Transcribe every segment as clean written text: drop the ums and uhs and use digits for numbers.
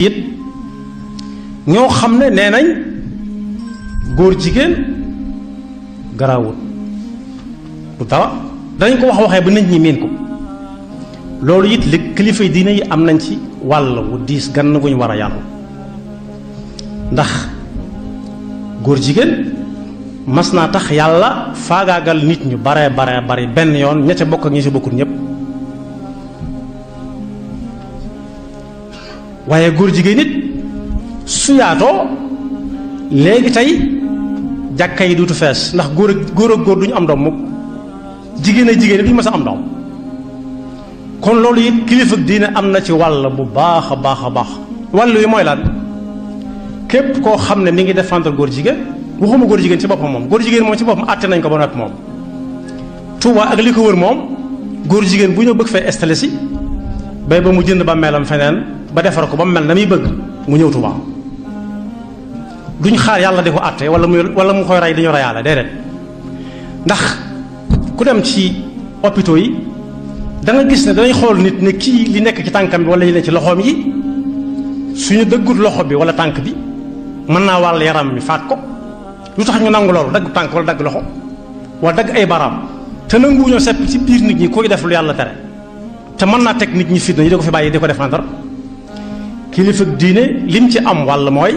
it ñoo xam ne nee nañ góor jigéen garaawul du dara danañ ko waxee ba nit ñi miin ko loolu it li kilifa yi diine yi am nañ ci wàll wu diis gann guñ war a yàlla ndax góor jigéen mas naa tax yàlla faagaagal nit ñu bare bari benn yoon ña ca bokk ak ñi ci bokkul ñépp waaye góor jigéen nit su yaatoo léegi tey jàkka yi duutu fees ndax góor ak góor duñu am doom mukk jigéen ak jigéen duñu mës a am doom kon loolu it kilifa diine am na ci wàll bu baax a baax wàll wi mooy lan képp koo xam ne mi ngi défendre góor jigéen waxuma góor jigéen ci boppam moom góor jigéen moom ci boppam àtte nañ ko ba noppi moom Touba ak li ko wër moom góor jigéen bu ñëw bëgg fay installé si bay ba mu jënd ba melam feneen ba defar ko ba mu mel na muy bëgg mu ñëw Touba duñ xaar yàlla di ko àtte wala mu koy rey dañu reyaale déedéet ndax ku dem ci hôpitaux yi da nga gis ne danañ xool nit ne kii li nekk ci tànkam bi wala li nekk ci loxoom yi suñu dëggut loxo bi wala tànk bi mën naa wàll yaram mi faat ko lu tax ñu nangu loolu dagg tànk wala dagg loxo wala dagg ay baraam te nanguwuñoo sepp ci biir nit ñi koy def lu yàlla tere te mën naa teg nit ñi fitna yi da ko fi bàyyi di ko défendre kilifa diine lim ci am wàll mooy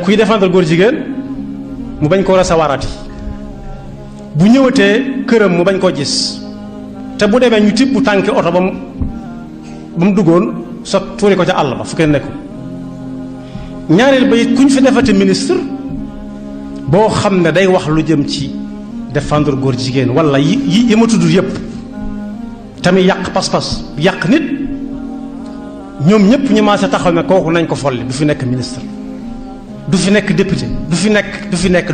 kuy défendre góor jigéen mu bañ koo recevoirati bu ñëwatee këram mu bañ koo gis te bu demee ñu tibb tànki oto ba mu duggoon sa tuuri ko ca àll ba fu kenn nekku ñaareel ba it ku ñu fi defati ministre boo xam ne day wax lu jëm ci défendre góor jigéen wala yi ma tudd yépp tamit yàq pas-pas yàq nit ñoom ñëpp ñu maase taxaw ne kooku nañ ko folli du fi nekk ministre du fi nekk député du fi nekk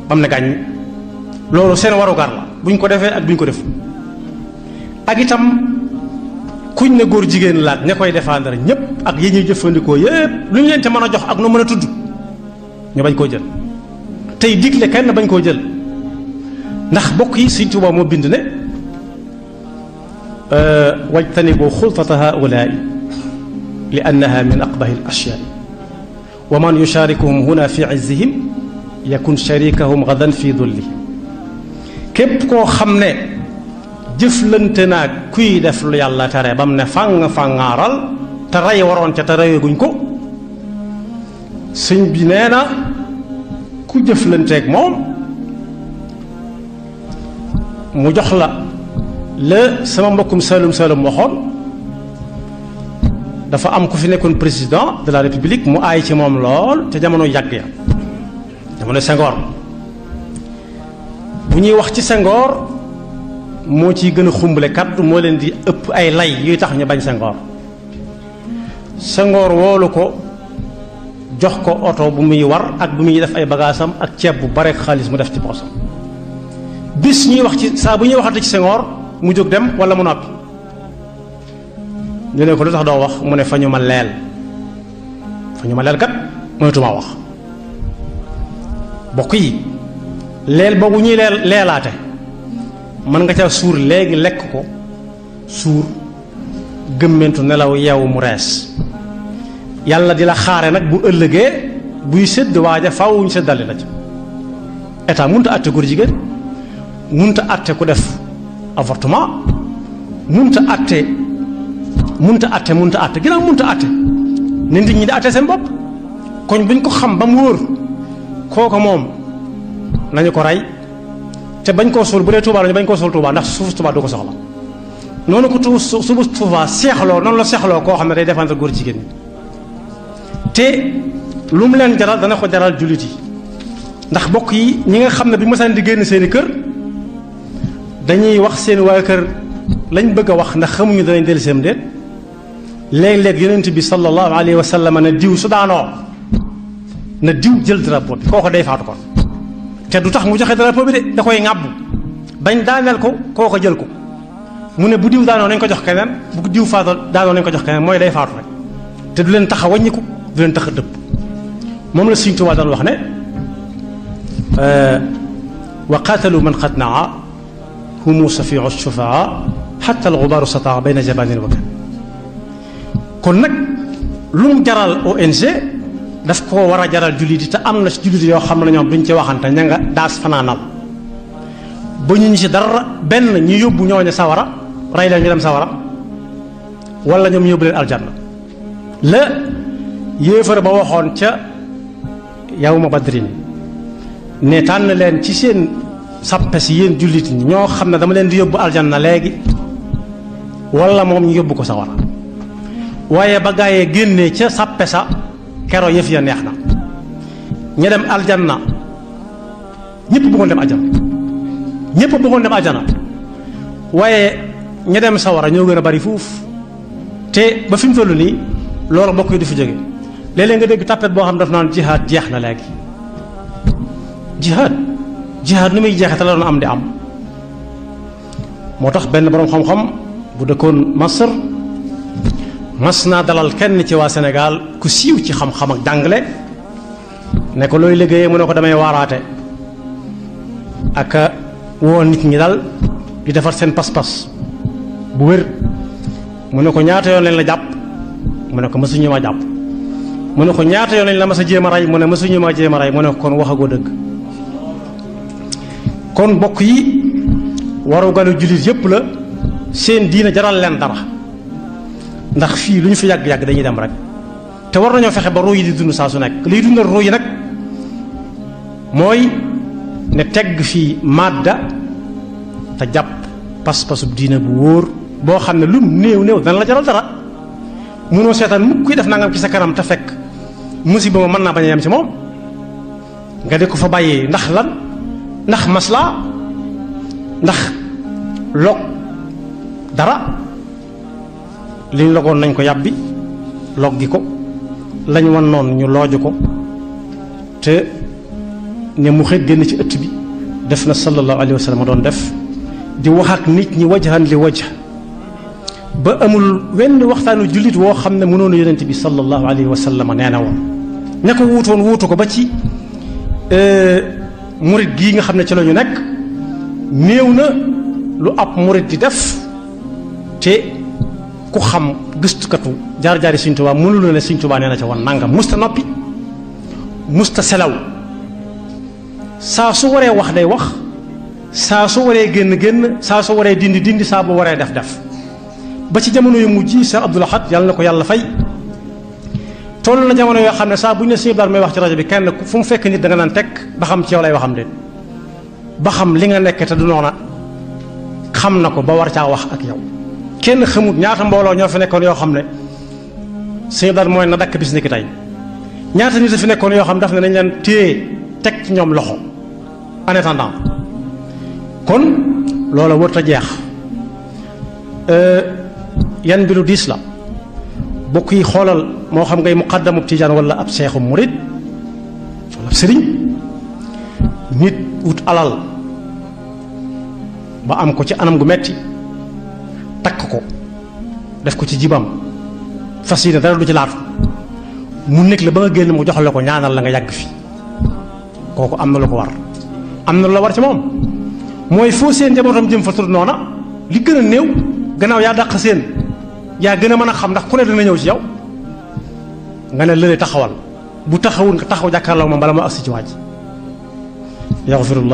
bam ne gàññ loolu seen warugar la buñ ko defee ak buñ ko def ak itam kuñ ne góor jigéen laat ña koy défendre ñëpp ak yi ñuy jëfandikoo yépp lu ñu leen ca mën a jox ak nu mën a tudd ñu bañ koo jël tey digle kenn bañ koo jël ndax bokk yi Sëriñ Tuubaa moo bind ne wajtanibu xultata haulaai li annaha min aqbahi al ashyaai wa man yusharikuhum huna fi izzihim yakun sharikahum gadan fi dullihim képp koo xam ne jëflante naag kuy def lu yàlla tere ba mu ne fàngaaral te rey waroon ca te reyaguñ ko sëñ bi nee na ku jëflanteeg moom mu jox la sama mbokkum Saalum waxoon dafa am ku fi nekkoon président de la république mu aay ci moom lool te jamono yàgg ya jamono Senghor bu ñuy wax ci Senghor moo ciy gën a xumbale kaddu moo leen di ëpp ay lay yuy tax ñu bañ Senghor woolu ko jox ko oto bu muy war ak bu muy def ay bagaasam ak ceeb bu bare xaalis mu def ci poosam bis ñuy wax ci saa bu ñuy waxati ci Senghor mu jóg dem wala mu noppi ñu ne ko lu tax doo wax mu ne fa ñu ma leel kat mënatumaa wax bokk yi leel boobu ñuy leelaate mën nga ca suur léegi lekk ko suur gëmmentu nelaw yeewu mu rees yàlla di la xaare nag bu ëllëgee buy sédd waaja faaw ñu séddale la ci état munta àtte góor jigéen munta àtte ku def avortement munta àtte ginnaaw munta àtte ne nit ñi di àtte seen bopp koñ buñ ko xam ba mu wóor kooku moom nañu ko rey te bañ koo suul bu dee Touba lañu bañ koo suul Touba ndax suuf Touba du ko soxla noonu ko suufu Touba seexloo noonu la seexloo koo xam ne day défendre góor jigéen ñi te lu mu leen jaral dana ko jaral jullit yi ndax bokk yi ñi nga xam ne bi masaan di génn seeni kër dañuy wax seen waa kër lañ bëgg a wax ndax xamuñu danañ dellu seen déet léeg-léeg yonent bi sallallahu alayhi wa sallam ne diw su daanoo na diw jël drapeau bi kooko day faatu ko te du tax mu joxe drapeau bi de da koy ŋàbbu bañ daaneel ko kooko jël ko mu ne bu diw daanoo nañ ko jox keneen bu diw faatoo daanoo nañ ko jox keneen mooy day faatu rek te du leen tax a wàññiku du leen tax a dëpp moom la Sëriñ Tuubaa daan wax ne wa qaatalu man qad naa humu safiu shufaa xatta al gubaaru sataa bayna jabaanil wakan kon nag lu mu jaral ONG daf ko war a jaral jullit yi te am na ci jullit yoo xam ne ñoom duñ ci waxante ña nga daas fanaanal ba ñu ci dara benn ñu yóbbu ñooñu sawara rey leen ñu dem sawara wala ñoom ñu yóbbu leen aljanna la yéefar ba waxoon ca yawma badrin ne tànn leen ci seen sappe si yéen jullit ñi ñoo xam ne dama leen di yóbbu aljanna léegi wala moom ñu yóbbu ko sawara waaye ba gaayee génnee ca sappe sa kero yëf ya neex na ña dem aljanna ñëpp bëggoon dem aljanna ñëpp bëggoon dem aljanna waaye ña dem sawara ñoo gën a bari fuuf te ba fi mu toll nii loolu mbokk yi du fi jóge léeg-léeg nga dégg tappet boo xam daf naan jihaad jeex na léegi jihaad nu muy jeexee te la doon am di am moo tax benn boroom xam-xam bu dëkkoon Masr mas naa dalal kenn ci waa Sénégal ku siiw ci xam-xam ak jàngale ne ko looy liggéeyee mu ne ko damay waaraate ak woo nit ñi dal di defar seen pas-pas bu wér mu ne ko ñaata yoon lañ la jàpp mu ne ko mësuñu ma jàpp mu ne ko ñaata yoon lañ la mas a jéem a rey mu ne mësuñu ma jéem a rey mu ne ko kon waxagoo dëgg kon mbokk yi waru galu jullit yépp la seen diina jaral leen dara ndax fii lu ñu fi yàgg-yàgg dañuy dem rek te war nañoo fexe ba ruu yi di dund saa su nekk liy dundal ruu yi nag mooy ne tegg fii madda te jàpp pas-pasub diina bu wóor boo xam ne lum néew néew dana la jaral dara mënoo seetaan mukk kuy def nangam ci sa kanam te fekk musiba ma mën naa bañ a yem ci moom nga di ko fa bàyyee ndax lan ndax maslaa ndax log dara liñ logoon nañ ko yàbbi log gi ko lañ wan noonu ñu looju ko te ne mu xëy génn ci ëtt bi def na sallallahu alayhi wa sallam doon def di wax ak nit ñi wajhan li wajh ba amul wenn waxtaanu jullit woo xam ne mënoon yonent bi sallallahu alayhi wa sallam nee na woon ña ko wuutoon wuutu ko ba ci murit gii nga xam ne ci la ñu nekk néew na lu ab murit di def te ku xam gëstukatu jaar-jaari Sëñ Tuubaa mënul na ne Sëñ Tuubaa nee na ca woon nangam musta noppi musta selaw saa su waree wax day wax saa su waree génn saa su waree dindi saa bu waree def ba ci jamono yu mujj yi Cheikh Abdoul Ahad yàlla na ko yàlla fay toll na jamono yoo xam ne saa bu ñu ne Sëñ Abdou may wax ci rajo bi kenn fu mu fekk nit da nga naan tekk ba xam ci yow lay waxam de ba xam li nga nekk te du noona xam na ko ba war caa wax ak yow kenn xamut ñaata mbooloo ñoo fi nekkoon yoo xam ne Sëñ Abdou mooy na dakk bis ni ki tey ñaata nit a fi nekkoon yoo xam daf ne nañ leen téye teg ci ñoom loxo en attendant kon loola wër ta jeex yan bi lu diis la bokk yi xoolal moo xam ngay muqaddamu tijaan wala ab seexu murid wala ab sëriñ nit wut alal ba am ko ci anam gu metti takk ko def ko ci jibam fas yi ne dara du ci laatu mu nekk la ba nga génn mu jox la ko ñaanal la nga yàgg fi kooku am na lu ko war am na lu la war ci moom mooy foo seen njabootam jëm fa tudd noona li gën a néew gannaaw yaa dàq seen yaa gën a mën a xam ndax ku ne dana ñëw ci yow nga ne lële taxawal bu taxawul nga taxaw jàkkaarloo moom bala moo agsi ci waaj yaxfirullah